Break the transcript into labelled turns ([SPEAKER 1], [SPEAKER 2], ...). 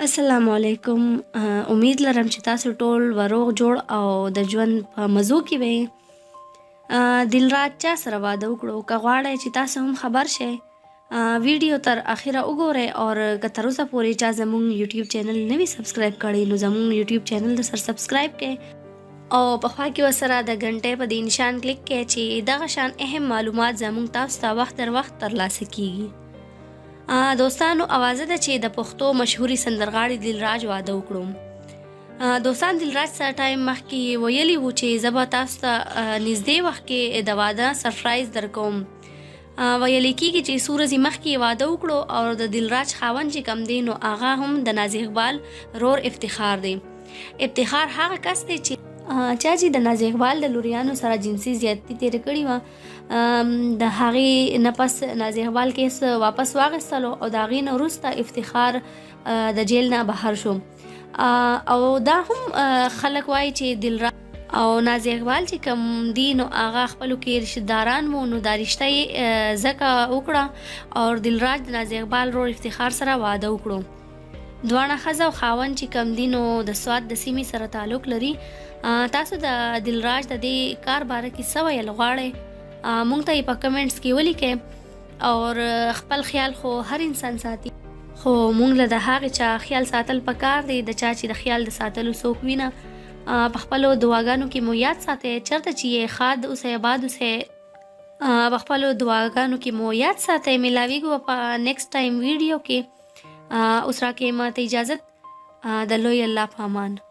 [SPEAKER 1] السلام علیکم. امید لرم چې تاسو ټول وروغ جوړ او د ژوند په مزو کې وئ. دلراج چا سره واده وکړو؟ که غواړئ چې تاسو هم خبر شئ، ویډیو تر اخره وګورئ. او که تر اوسه پورې چا زموږ یوټیوب چینل نه وي سبسکرایب کړی، نو زموږ یوټیوب چینل د سر سبسکرایب کړئ او په خوا کې ورسره د ګنټې په دې نشان کلیک کړئ چې دغه شان اهم معلومات زموږ تاسو ته وخت در وخت ترلاسه کیږي. دوستانو، اوازه ده چې د پښتو مشهوري سندرغاړي دلراج واده وکړو. دوستان، دلراج څه ټایم مخکې ویلي وو چې زه به تاسو ته نږدې وخت کې د واده سرپرایز درکوم. ویل کېږي چې څو ورځې مخکې یې واده وکړو او د دلراج خاوند چې کوم دی، نو هغه هم د نازي اقبال رور افتخار دی. افتخار هغه کس دی چې چا چې د نازي اقبال د لوریانو سره جنسي زیاتي تېره کړې وه. د هغې نه پس نازي اقبال کیس واپس واغستلو او د هغې نه وروسته افتخار د جیل نه بهر شو. او دا هم خلک وایي چې دلراج او نازي اقبال چې کوم دی، نو هغه خپلو کې رشتہ داران وو، نو دا رشته یې ځکه وکړه او دلراج د نازي اقبال ورور افتخار سره واده وکړو. دواړه ښځه او خاوند چې کوم دي، نو د سوات د سیمې سره تعلق لري. تاسو د دلراج د دې کار باره کې څه ویل غواړئ؟ مونږ ته یې په کمنټس کې ولیکئ. او خپل خیال خو هر انسان ساتي، خو مونږ له د هغې چا خیال ساتل پکار دی د چا چې د خیال د ساتلو څوک وینه. په خپلو دعاګانو کې مو یاد ساتئ. چرته چې یې، ښاد اوسئ، آباد اوسئ. په خپلو دعاګانو کې مو یاد ساتئ. ملاویږو په نیکسټ ټایم ویډیو کې. اوس راکې ماته اجازت، د لوی الله په امان.